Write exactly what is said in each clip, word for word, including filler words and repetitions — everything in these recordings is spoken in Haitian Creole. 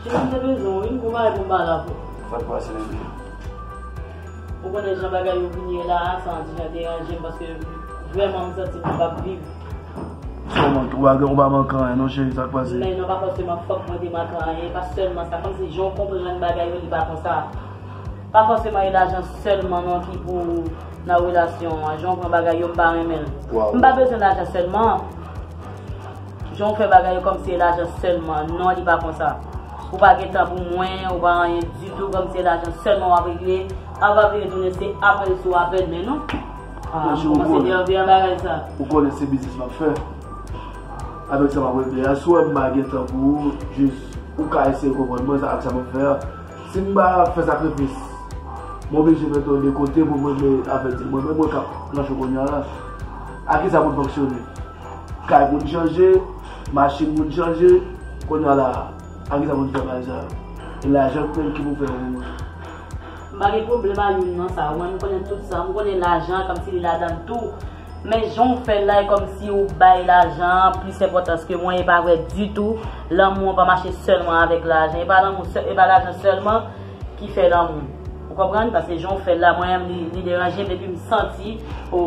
Cheri, m te bezwen w, wi, m gon bagay pou m pale avè w. Sa k pase, bebe? Ou konnen jan bagay yo vin ye la a, sa yon ti jan deranje m paske vrèman m santi m p ap viv. Kòman, ou pa, ou pa manke anyen non, cheri, sa k pase? Men non, pa fòseman fòk mwen te manke anyen, pa sèlman sa, kòmsi jan w konprann bagay yo, li pa konsa. Pa fòseman e lajan sèlman non ki pou nan relasyon an. Jan w pran bagay yo, m pa renmen l. Waw. M pa bezwen lajan sèlman. Jan w fè bagay yo kòmsi e lajan sèlman. Non, li pa konsa. Ou pa gen tan pou mwen, ou pa anyen ditou, kòmsi e lajan sèlman w ap regle. A w ap retounen, se apèl sou apèl, men non. Ah, m kòmanse nève an bagay sa. Ou konnen se biznis m ap fè. Avèk sa m ap regle a, si w wè m pa gen tan pou ou, jis ou ka eseye konprann mwen sa ak sa m ap fè a. Si m pa fè sakrifis, m oblije mete w de kote pou mwen, men avèti mwen menm mwen k ap nan cho kounye a la. A kisa pou n fonksyone? Kay pou n chanje, machin pou n chanje, kounye a la, a kisa pou n fè bagay sa yo? E lajan menm ki pou fè pou mwen. M pa gen pwoblèm a youn nan sa yo. Mwen, m konnen tout sa. M konnen lajan, kòmsi li ladan l tou. Men jan w fè l la, e kòmsi ou bay lajan an plis enpòtans ke mwen, e pa vre ditou. Lanmou an pa mache sèlman avèk lajan. E pa lanmou sè-, e pa lajan sèlman ki fè lanmou. Ou konprann? Paske jan w fè l la, mwen menm, li, li deranje m epi m santi, o,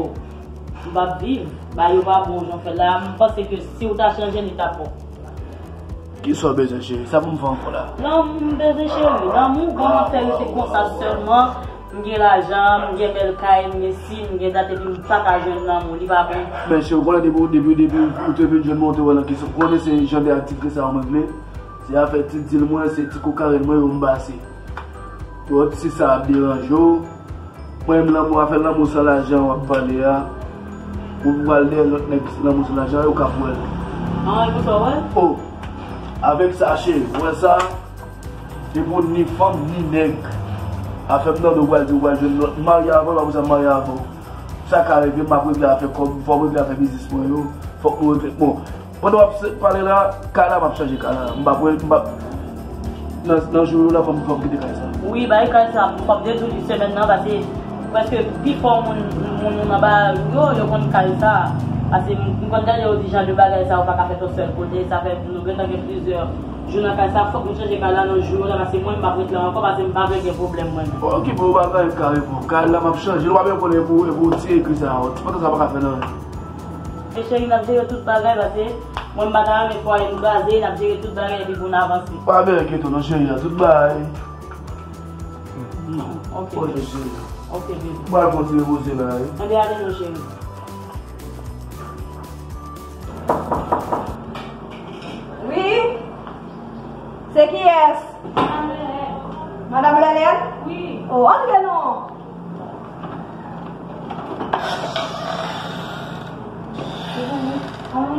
m p ap viv. Bagay yo pa bon jan w fè l la. M panse ke si w ta chanje, li t ap bon. Kisa w bezwen, cheri? Sa pou m fè ankò la? Lanmou m bezwen, cheri. Lanmou, bon, m ap fè rete konsa sèlman. M gen lajan, m gen bèl kay, m gen si, m gen dat, epi m pa ka jwenn lanmou. Li pa bon. Men, cheri, ou konnen depi, depi, depi ou te vin jwenn mwen, ou te wè nan kesyon. Ou konnen se jan de aktivite sa yo mwen vle. Se afè ti dil mwen, se ti kokarèl mwen yo m pase. Ou wè, si sa ap deranje w, mwen menm lanmou, afè lanmou san lajan w ap pale a, ou pral dèyè lòt nèg lanmou san lajan, yo k ap wè l. Ah, e konsa w wè l? O, avèk sa, cheri, ou wè sa, depi w ni fanm, ni nèg, afè m tande w pral di w pral jwenn lòt, m marye avè w, e pa pou sa m marye avè w. Sa ka rive, m ap regle afè kòb, fò m regle afè biznis mwen yo, fòk nou regle, bon, pandan w ap se-, pale la, kay la, m ap chanje kay la. M p ap, m p ap, nan, nan jou yo la, fò m, fò m kite kay sa. Wi, bay kay sa, fò m detwi semèn nan, paske prèske pifò moun, moun, moun anba yo, yo konn kay sa. Paske m, m konn tande yo di jan de bagay sa, ou pa ka fè yon sèl kote, sa fè nou gentan gen plizyè jou nan kay sa, fòk nou chanje kay la nan jou yo la, paske mwen, m p ap ret la ankò, paske m pa vle gen pwoblèm mwen menm. Bon, oke, bon, ou pa gen kay pou kay la, m ap chanje l, ou pa menm konnen pou, pou ti egri sa, ti pantan sa pa ka fè nan. E cheri, n ap jere tout bagay, paske mwen, m pa ta renmen fwaye m kraze, n ap jere tout bagay epi pou n avanse. Pa byen enkyete w non, cheri, a tout bagay. Non, ok. Ok, cheri. Ok, baby. Ou pral fè yon ti repoze la, wi. Ann ale non, cheri. Wi? Se kiyès? Madanm Lèlèn? Wi. O, antre non.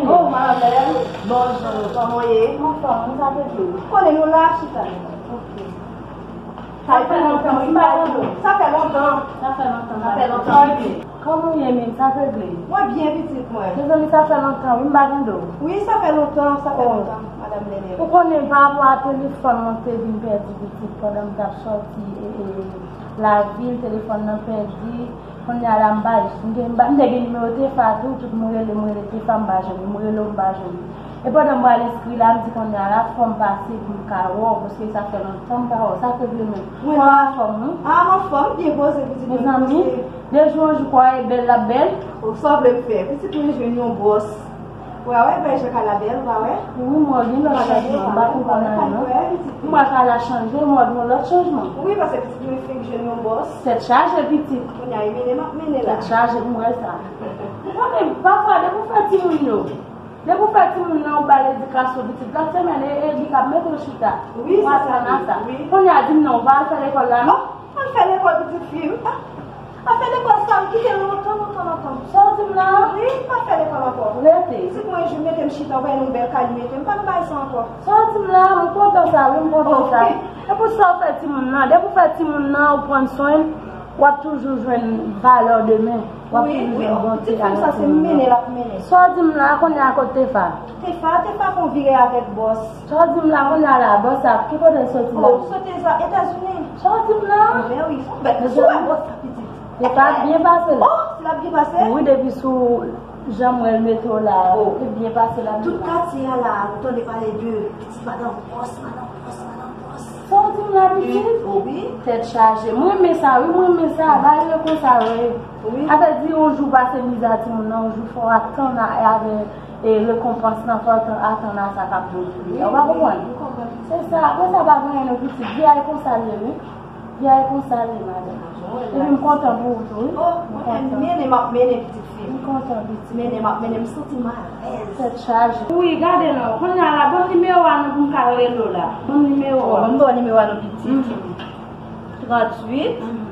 O, madanm Lèlèn. Bonjou, kòman w ye? Anfòm, sa te di? Konnen nou la, chita. Ok. Sa fè lontan, wi, m pa tande w. Sa fè lontan. Sa fè lontan. Sa fè lontan. Kòman w ye menm? Sa regle? Mwen byen, pitit mwen. Mezanmi, sa fè lontan, wi, m pa tande w. Wi, sa fè lontan, sa fè lontan, madanm Lèlèn. Ou konnen, pa rapò a telefòn mwen, m te vin pèdi pitit pandan m t ap sòti, e, e, lavil, telefòn nan pèdi. Kounye a la, m pa, m gen, m pa, m te gen nimewo Tefa tou, tout moun rele m, rele Tefa, m pa jwenn li, m rele w, m pa jwenn li. E pandan m pral enskri la, m di kounye a la, fò m pase pou m ka wè w, paske sa fè lontan m pa wè w. Sa k regle menm? Mwen la. Ou anfòm, non? A, m anfòm, byen poze, pitit mwen. Mezanmi, de jou an jou, kwa e bèl, l ap bèl. O, sa w vle m fè? Pitit mwen jwenn yon bòs. Ou pa wè, bay jan kay la bèl, ou pa wè? Wi, m wè gen lòt chanjman, m pa konprann anyen, non. M wè kay la chanje, m wè gen lòt chanjman. Wi, paske pitit mwen fenk jwenn yon bòs. Tèt chaje, pitit. Kounye a, e mennen m ap mennen la. Tèt chaje, m wè sa. Ou konnen, pafwa, depi w fè timoun yo, Depi w fè timoun nan, ou ba l edikasyon pitit. Lòt semèn, e, e li k ap mete w chita. Wi, se sa, wi. Kounye a, di m non, ou pa al fè lekòl la, non? O, al fè lekòl, pitit fi m. A, al fè lekòl sa, m kite l lontan, lontan, lontan. Sa w di m la? Wi, m pa fè lekòl ankò. Rete. Pitit mwen, jou mete m chita, ou wè yon bèl kay li mete m, m pa nan bagay sa ankò. Sa w di m la? M kontan sa, wi, m kontan sa. Ok. E pou sa w fè timoun nan, depi w fè timoun nan, ou pran swen l, w ap toujou jwenn valè w demen. W ap toujou jwenn bonte avèk timoun nan. Wi, wi, pitit fi m sa, se mennen l ap mennen. Sa w di m la, kounye a kot Tefa? Tefa, Tefa fè yon vire avèk bòs. Sa w di m la, kounye a la, bòs sa, ki kote l soti la? O, soti Etazini. Sa w di m la? Anben wi, se yon bèt. Mezanmi. Sou wè bòs sa, pitit. Tefa ap byen pase la. O, si l ap byen pase? Wi, depi sou jan m wè l mete w la, o, li byen pase la. Tout katye a la, ou tande pale de pitit madanm bòs, madanm bòs, madanm Lapitit? Wi. Tèt chaje. Mwen renmen sa, wi, mwen renmen sa. Bagay yo konsa yo ye. Wi. Sa vle di, yon jou pase mizè a timoun nan, yon jou fò atann a, avè, e, rekonpans lan, fò atann, atann a sa k ap vini. Wi, ou pa konprann? Wi, m konprann. Se sa, apre sa, pa gen anyen non, pitit. Vi a e konsa l ye, wi. Vi a e konsa l ye, madanm. Epi m kontan pou ou tou, wi. Oh, m kontan. Mennen, m ap mennen, pitit fi m. M kontan, pitit. Mennen, m ap mennen, m santi m alèz. Tèt chaje. Wi, gade non. Kounye a la, ban m nimewo a non pou m ka rele w la. Ban m nimewo a. Oh, ban m ba w nimewo a non, pitit. Mhm. Tranntuit, mhm,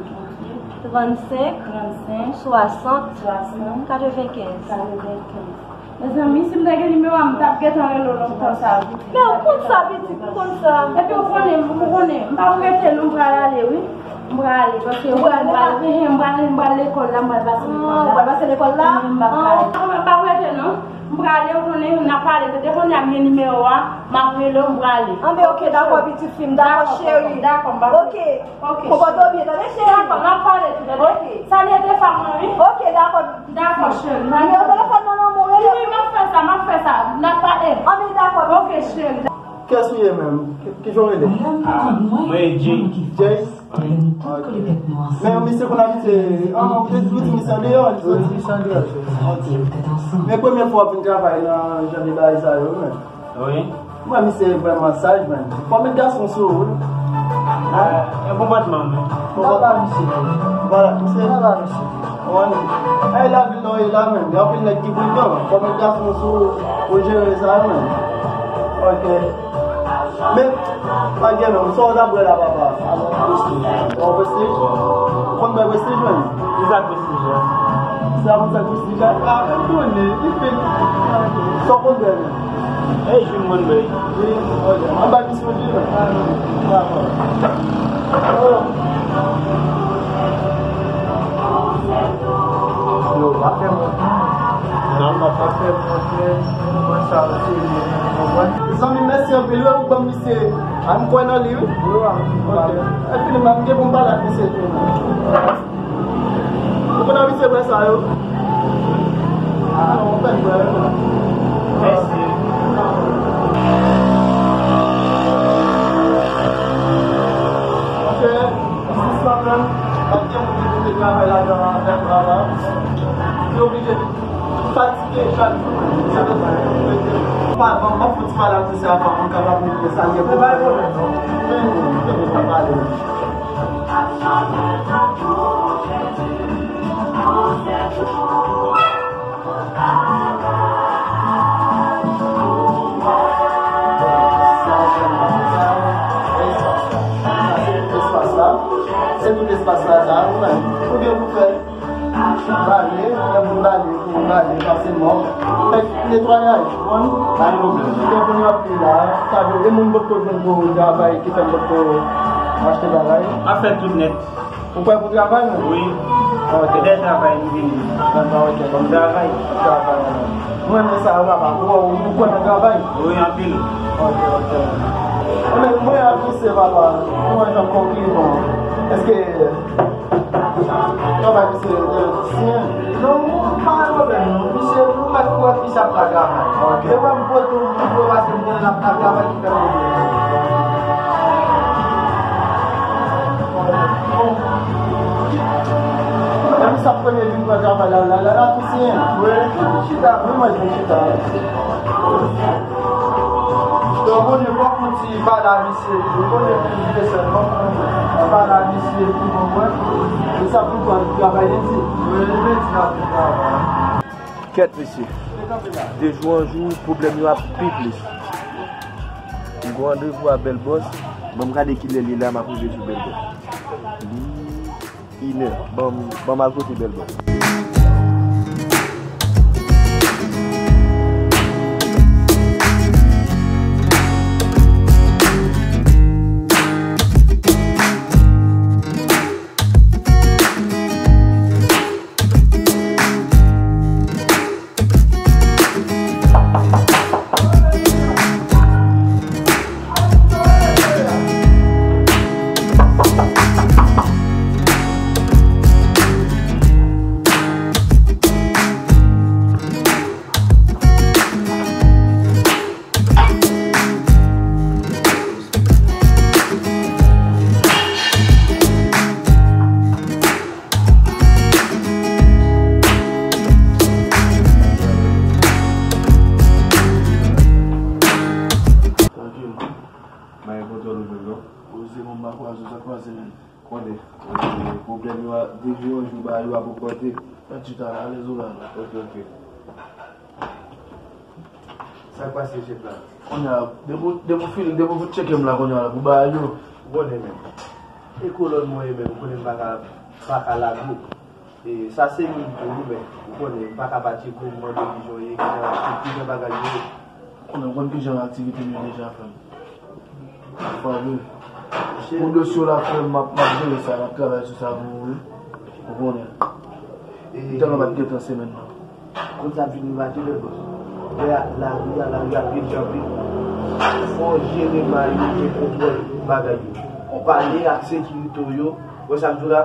trannsenk, trannsenk, swasant, swasant, katrevenkenz. Katrevenkenz. Mezanmi, si m te gen nimewo a, m t ap gentan rele w lontan sa, pitit. Men ou konn sa, pitit, ou konn sa. Epi ou konnen, ou konnen, m pa pou rete non, m pral ale, wi. M pral ale, paske ou wè, m pral, m pral, m pral lekòl la, m pral pase lekòl la. Ah, ou pral pase lekòl la? Wi, m pa pral. Ah, m pa pou rete non. M prale, ou konnen, n ap pale. Se te kounye a m gen nimewo a, m ap rele w, m prale. Anben, oke, dakò, pitit fi m, dakò, cheri. Dakò, m pa. Oke. Oke, konpòte w byen, tande, cheri. Dakò, m ap pale tou, tande. Oke. Salye de fanm nan, wi. Oke, dakò. Dakò, cheri. Nimewo telefòn nan, non, mwen rele. Wi, wi, m ap fè sa, m ap fè sa. N ap pale. Anben, dakò. Oke, cheri. Kiyès ou ye menm? Ki, ki jan w rele? Mwen e Jay. Jay? Ok. Men misye konn abitye, ah, ou te, ou di misye andeyò, li soti. Misye andeyò, ok. Men premye fwa w ap vin travay nan jan de bagay sa yo, men. Wi. Mwen, misye vrèman saj, men. Fò met gason sou ou, wi. Eh, e konpòtman, men. Konpòtman misye. Vwala, misye. Vwala, misye. Wi. Eh, lavil nou ye la, men. Gen anpil nèg ki pridan. Fò met gason sou ou pou jere sa, men. Ok. Men, pa gen non, sa w t ap bwè la, papa? Yon Prestige? Ou konn bwè Prestige, menm? Ki sa Prestige la? Se a konn sa Prestige la? Ah, m konnen, li fake. Sa w konn bwè, menm? E, jwi m konn bwè. Jwi? Ok. Anba misye yon jwi, menm? Dakò. Yo, pa fè mwen. Non, non, pa fè mwen. Mwen sa, se, mwen. Zanmi, mèsi anpil, wi, ou ban misye. An kwè nan li, wi. Wi, wi. Ok. Epi, m ap gen pou m pale ak misye tou. Ou konn abitye bwè sa yo? Ah, non, ou fè bwè. Mèsi. Ok. Jis pandan, pa gen moun ki pou te travay ladan avè m, travay. Li oblije fatige chak jou. Se pou sa, pa, pa, pa fouti pale ak misye avan, mwen kapab mete sa, gen pwoblèm. Men, men, men, pa pale. Espas la, se tout espas la, sa, ou menm, ou gen pou fè bale, ou gen pou bale, pou bale, pase mòp, fè netwayaj, konprann? Pa gen pwoblèm. Gen pou nou ap la, sa vle, e moun potko jwenn pou travay, ki fè potko achte bagay. Ap fè tout nèt. Ou prè pou travay, menm? Wi. Ok. E dèyè travay m vini. Anba, ok. Kòm travay. Travay, anba. Mwen renmen sa yo, papa. Ou, ou kwè nan travay? Wi, anpil. Ok, ok. Mwen, mwen apresye, papa. Mwen jan kòk li bon. Èske travay misye, e, siyen? Non, mwen pa gen pwoblèm, non. Misye, mwen pa kwè misye ap travay. Ok. E mwen, mwen pote yon pwoblèm paske mwen ap travay ki fè pwoblèm. Menm sa premye jou m pran travay la, la, la, la, tou siyen. Wi, tou chita. Wi, mwen, tou chita. Donk, ou di, fòk ou ti pale a misye tou. Ou konnen plis de sèl, fòk ou pale a misye tou, konprann? E sa pou pran travay lendi. Wi, lendi n ap travay. Kèt, mesye. De jou an jou, pwoblèm yo ap pi plis. M gen randevou a Bèl Bòs. Ban m gade kilè li la, m ap rive sou Bèl Bòs. Li inè. Ban m, ban m al kote Bèl Bòs. Konnen, e, pwoblèm yo a, depi yon jou bagay yo ap ogmante. Mèt Chita la, alèz ou la la. Ok, ok. Sa k pase, chèf la? Kounye a, depi w, depi w fin, depi w fin tcheke m la kounye a la, pou bagay yo. Ou konnen menm. E kolòn mwen ye menm, ou konnen m pa ka, pa ka lage w. E, sa se youn pou ou, men ou konnen, m pa ka pa tcheke w, m mande w kijan w ye, kijan, kijan bagay yo ye. Ou konnen, ou konn kijan aktivite m yo deja, frè m. Fò vre. Pou dosye w la, frè m, m ap, m ap jere sa, m ap travay sou sa pou ou, wi. Ou konnen. E, m tèlman pa t gen tan semèn nan. Konn sa ap vin rive a tou lè, bòs. Lè a, lari a, lari a ap vin janbe. Fò w jere may ou, gen kontwòl bagay yo. Konpare ak sekirite w yo, wè sa m di w la,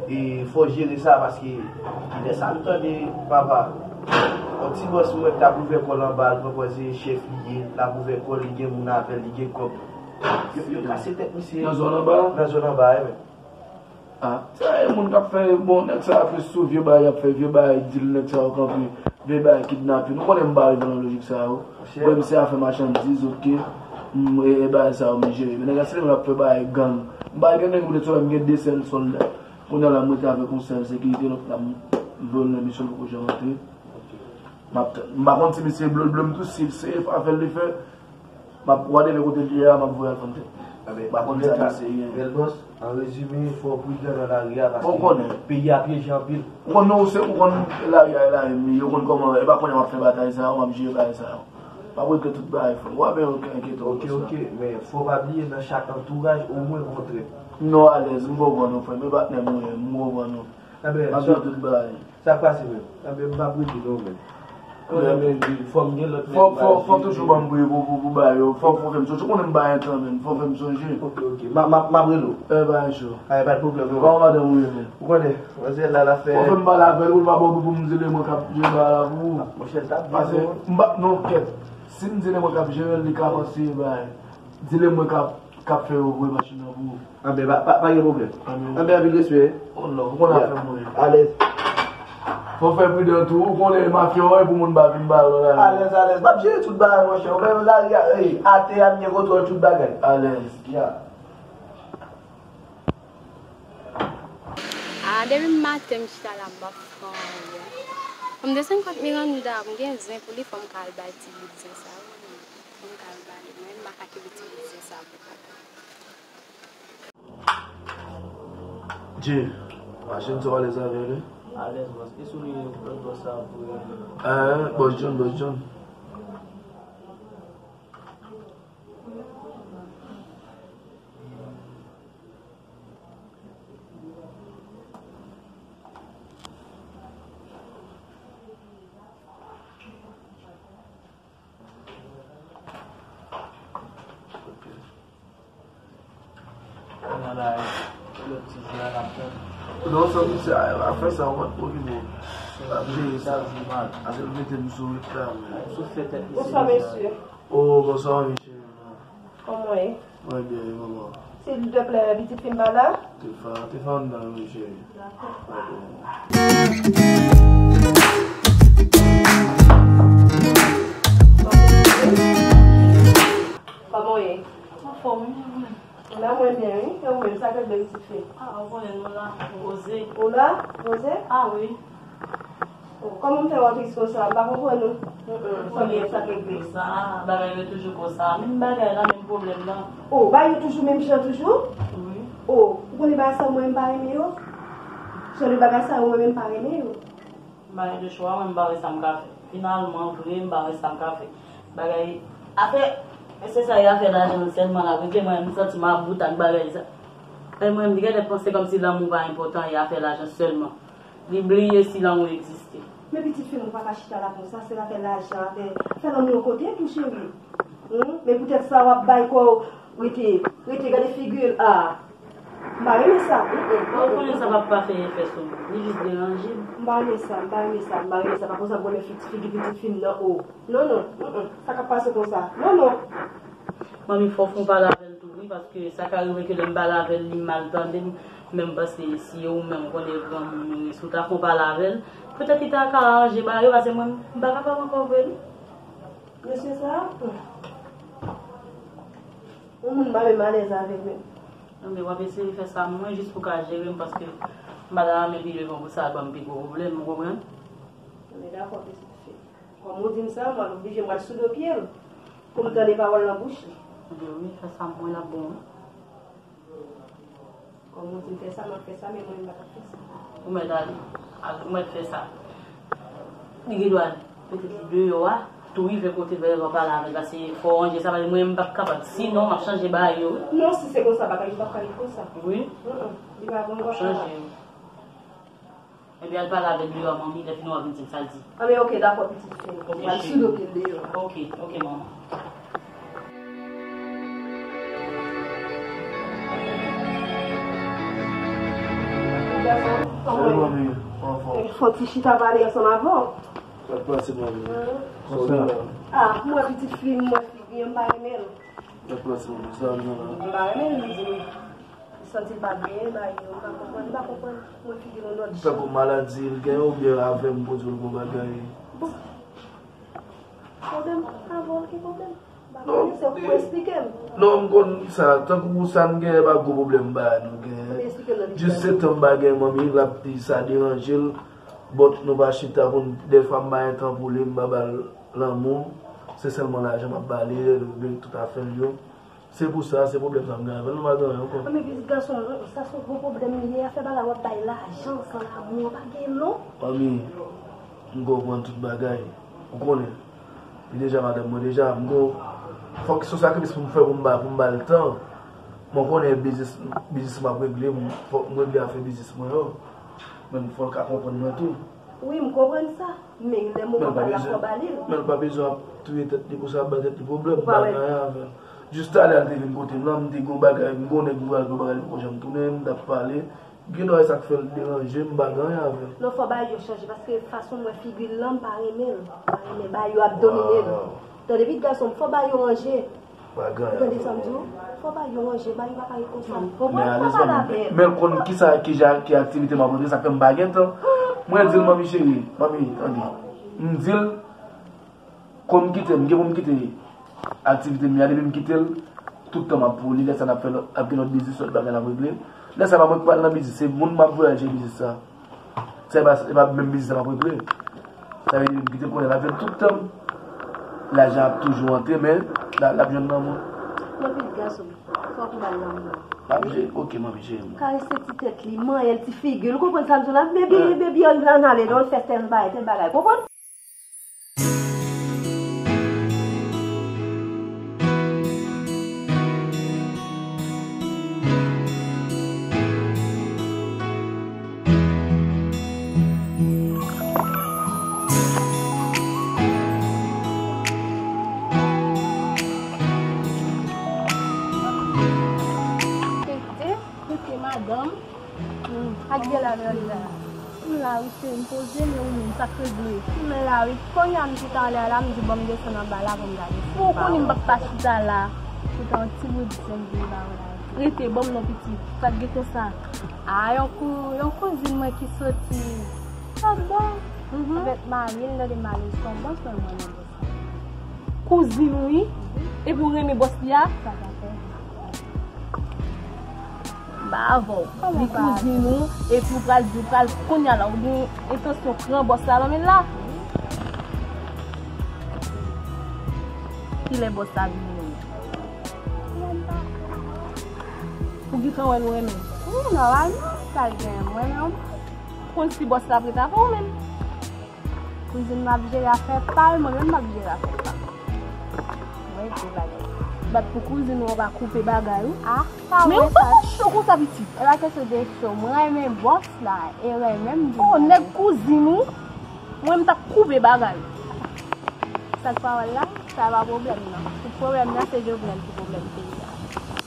e fò w jere sa, paske lè sa nou tande, papa, yon ti bòs mwen k t ap ouvè kò l anba, l pran pwen se chèf li ye, l ap ouvè kò l, li gen moun avè l, li gen kòb. Yo, yo kase tèt misye. Nan zòn anba? Nan zòn anba, wi, men. Ah, sa e moun k ap fè, bon, nèg sa a plis sou vye bagay y ap fè, vye bagay dil, nèg sa yo kanpe, vye bagay kidnapin. Nou konnen m pa rive nan lojik sa yo. Bon, m se afè machandiz, oke. M, e, e bagay sa yo m jere. Men nèg la se li menm k ap fè bagay gang. M pa gen nèg poutèt sou la, m gen de sèl sòlda. Kounye a la, m rete avèk yon sèl sekirite, lòt la, m, m voye l nan misyon, l poko janm rantre. M ap tann. M pa konn si misye blow l, blow m tou, si se afè l li fè. M ap gade men kote l ye a, m ap voye al fann tèt. Enben, m pa konn sa misye ye. Bèl bòs, an rezime, fò w pridan nan lari a, paske peyi a pyeje anpil. Ou konn, non, se, ou konn lari a, e lari m ye, ou konn kòman, e pa konnen m ap fè batay sa yo, m ap jere bagay sa yo. M ap regle tout bagay, frè. Ou pa bezwen enkyete w. Ok, ok, men fò w pa bliye nan chak antouraj, omwen gon trèt. Non, alèz, m konprann ou, frè m, e patnè m ou ye, m konprann ou. Enben, m ap jere tout bagay. Sa k pase menm? Enben, m p ap rete non, menm. Konnen menm, fò m gen lòt nèg. Fò, fò, fò toujou ban m priye pou, pou, pou bagay yo. Fò, fò fè m sonje. Ou konnen m pa gen tan menm. Fò fè m sonje. Ok, ok. M a, m a, m ap rele w. E, pa gen cho. A, pa gen pwoblèm non. Kòman madanm ou ye menm? Ou konnen, manzè la, l ap fè. Fò fè m pale avè l, pou l pa ba w pou m di l e mwen k ap jere bagay la pou ou. Monchè, l t ap di nou. Paske m pa, non, kèt. Si m di l e mwen k ap jere l, li ka panse bagay. Di l e mwen k ap, k ap fè yo voye machin nan pou ou. Anben, pa, pa, pa gen pwoblèm. Anben, anben, anpil respè. Oh non, ou konn afè mwen. Alèz. Fò w fè pridan tou, ou konnen mafya w, pou moun pa vin bare w la. Alèz, alèz. M ap jere tout bagay, monchè. Ou wè lari a, ey, atè a, m gen kontwòl tout bagay. Alèz. Ya. A, depi maten, m chita la, m p ap fè anyen. Fò m desann kot Miranda, m gen zen pou li, fò m ka al bay ti bout zen sa yo. Fò m ka al ba li, mwen, m pa ka kenbe ti bout zen sa pou kont mwen. Dje, machin sa w alèz avè l, wi? Alèz, bòs. E sou li, lòt bòs sa pou. Enhen, bòs John, bòs John. Kounye a la, e lòt ti zen a n ap tann. Non, san misye a, afè sa, ou pa t okipe w. L ap jere sa. Ase l mete m sou wout la, men. Sou fè tèt misye. Bonswa, mesye. Oh, bonswa, mesye. Kòman w ye? Mwen byen, e kòman w? Silvouplè, pitit fi m pa la? Tefa, Tefa anndan wi, cheri. Dakò. Kòman w ye? Anfòm, wi, mwen. Ou la, mwen byen, wi. E ou menm, sa k regle pitit fi? A, ou konnen nou la, Roze. Ou la, Roze? A, wi. Oh, kòman m fè w tris konsa? M pa konprann ou. Mm, mm, fò gen sa k regle. Konsa, bagay yo toujou konsa. Menm bagay la, menm pwoblèm nan. Oh, bagay yo toujou menm jan toujou? Wi. Oh, ou konnen bagay sa mwen m pa renmen yo? Jan de bagay sa yo mwen menm m pa renmen yo. M pa gen de chwa, mwen m pa wè sa m ka fè. Finalman, vre, m pa wè sa m ka fè. Bagay, afè, se sa, e afè lajan sèlman l ap regle, mwen m santi m about ak bagay sa. E mwen m genlè panse kòmsi lanmou pa enpòtan, e afè lajan sèlman. Li bliye si lanmou egziste. Men pitit fi m, ou pa ka chita la konsa, se afè lajan, afè, afè lanmou yon kote tou, cheri. Humm, men poutèt sa w ap bay kò w rete, rete gade figi l, ah. M pa renmen sa. Humm, humm. Ou konnen sa p ap pa fè efè sou mwen, li jis deranje m. M pa renmen sa, m pa renmen sa, m pa renmen sa, pa konsa m konnen fi, figi pitit fi m nan, oh. Non, non, humm, humm, sa k ap pase konsa? Non, non. Manmi, fò w fè yon pale avè l tou, wi, paske sa ka rive ke lè m pale avè l, li mal tande m, men m panse si e ou menm, ou konnen granmoun ou ye, si w ta fè yon pale avè l, petèt li ta ka aranje bagay yo, paske mwen, m pa kapab ankò vre, non. Mesye sa, yon moun m pa menm alèz avè l menm. Non, men w ap eseye fè sa mwen jis pou ka jere m, paske m pa ta renmen pi devan pou sa ban m pi gwo pwoblèm, ou konprann? Men dakò, pitit fi. Kòm ou di m sa, mwen oblije m al sou do pye l pou m tande pawòl nan bouch li. Ebyen wi, fè sa mwen l ap bon wi. Kòm ou di m fè sa, m ap fè sa, men mwen m pa t ap fè sa. Ou mèt al, al, ou mèt fè sa. Li gen dwa petèt li deyò a, tou rive kote l, fò w pale avè l, paske fò w ranje sa, paske mwen menm m p ap kapab. Sinon, m ap chanje bagay yo wi. Non, si se konsa, bagay yo p ap ka ret konsa. Wi. Mm, mm. Li pa bon konsa. Chanje yo. Ebyen, al pale avè l deyò a, manmi, lè fini w a vin di m sa l di. Anben, oke, dakò, pitit fi m. Oke, cheri. M pral sou do pye l deyò a. Oke, oke, manman. Gason, kòman w ye? Salut, manmi. Anfòm. Fò ti chita pale ansanm avè w. Sa k pase, manmi? Kòman w ye? Ah, m wè pitit fi m, m wè figi an, m pa renmen l. Sa k pase, manmi? Sa vin la? M pa renmen l, li di m. Li santi l pa byen, bagay yo, m pa konprann, m pa konprann. Mwen figi l yon lòt jan. Tankou maladi l genyen oubyen avè m pwodui l gon bagay? Bon. Pwoblèm avè w ki pwoblèm? M pa konnen, se ou pou eksplike m. Non, m konn sa. Tankou sa n genyen pa gwo pwoblèm ba nou genyen. Eksplike m nan detay. Jis se tan m pa gen manmi, l ap di sa deranje l. But nou pa chita pou n, dèfwa m pa gen tan pou li, m pa ba l lanmou. Se sèlman lajan m ap ba li, rele tout afè l yo. Se pou sa, se pwoblèm sa m gen avè l, nou pa gen anyen ankò. Anben pitit gason, sa se yon gwo pwoblèm li ye, afè bagay w ap bay lajan san lanmou an pa gen non. Manmi, m konprann tout bagay. Ou konnen, li deja madanm mwen deja, m gon, fòk se yon sakrifis pou m fè pou m ba, pou m ba l tan. Mwen konnen biznis, biznis m ap regle, m, fòk m regle afè biznis mwen yo. Men fò l ka konprann mwen tou. Wi, m konprann sa. Men lè moman pa la, fò ba li l. Men l pa bezwen ap touye tèt li konsa, ap bay tèt li pwoblèm, m pa gen anyen avè l. Jis talè a l te vin kote m lan, m te gen yon bagay, m gen yon nèg m pral gen yon bagay li poko janm tounen, m t ap pale. Gen dwa e sa k fè l deranje m, m pa gen anyen avè l. Non, fò bagay yo chanje, paske fason m wè figi l lan, m pa renmen l. M pa renmen bagay yo ap domine l. Tande pitit gason m, fò bagay yo ranje. Ou tande sa m di w? Fò bagay yo ranje, bagay yo pa ka ret konsa. Konprann? Fò pale avè l. Men l konn kisa, ki jan, ki aktivite m ap rantre, sa k fè m pa gen tan. Mwen di l, manmi cheri, manmi, tande. M di l, kon m kite, m gen pou m kite aktivite m yo a, depi m kite l, tout tan m ap pou li, lè sa n ap fè lòt, ap gen lòt biznis, lòt bagay n ap regle. Lè sa pa mwen k pral nan biznis, se moun m ap voye al jere biznis sa. Se pa, se pa menm biznis la m ap regle. Sa vle di m kite konnen l ap jwenn tout tan m. Lajan ap toujou antre, men l ap, l ap jwenn nan mwen. Mwen pitit gason m, fòk ou ba l lanmou. L ap jere, oke, manmi cheri m. Karese ti tèt li, manyen l, ti figi l. Ou konprann sa m di w la? Bebi, bebi, ann, ann ale, non, l fè tèl bagay, tèl bagay. Konprann? Tete, tete, madanm. Hmm, ak bèl avè w la. M la wi cheri, m poze, men ou menm, sa k regle? M la wi, kounye a m chita anlè a la, m di bon m desann anba la pou m gade si m pa wè w. Ou konnen m p ap pa chita la. Chita yon ti bout zen vin ba w la. Rete, ban m non pitit, sa k gen konsa? A, yon kou, yon kouzin mwen ki soti. Ah bon? Mhm. Avèk mari l, tande mari l se yon bon sè mwen nan. Kouzin ou wi, epi w renmen bòs li a? Sa pa fè. M pa avè w. Li kouzin ou, epi w pral di, w pral kounye a la, ou gen entansyon pran bòs la nan men l la? Kilè bòs la vini menm? Ou gentan wè l ou renmen? Wi, nòmalman, sa l gen, m renmen w. Konn si bòs la ap ret avè w menm. Kouzin m ap jere afè pa l, mwen menm m ap jere afè pa m. Mwen de bagay. Bat pou kouzin ou an pa koupe bagay ou. Ah, pa vre sa. Men ou pa fè cho konsa pitit. E pa kesyon de cho. Mwen renmen bòs la, e renmen m di. Oh, nèg kouzin ou, mwen m t ap koupe bagay ou. Sa k pawòl la, sa pa pwoblèm nan. Tout pwoblèm nan se Jovenel ki pwoblèm peyi a.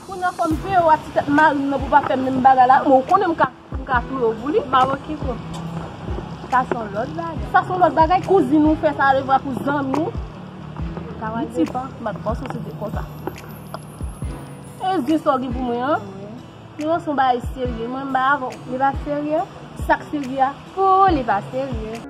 Kounye a fò m peye w a ti tèt mari m nan pou w pa fè m menm bagay la, men ou konnen m ka M ka touye w pou li. M ap okipe w. Sa se yon lòt bagay. Sa se yon lòt bagay, kouzin ou fè sa, devwa pou zanmi w. Li ti pa, m ap panse w se te konsa. E zye sa w gen pou mwen an? Wi. Men se yon bagay serye, mwen m pa avè w. Li pa serye? Sa k serye a? Pou ou, li pa serye.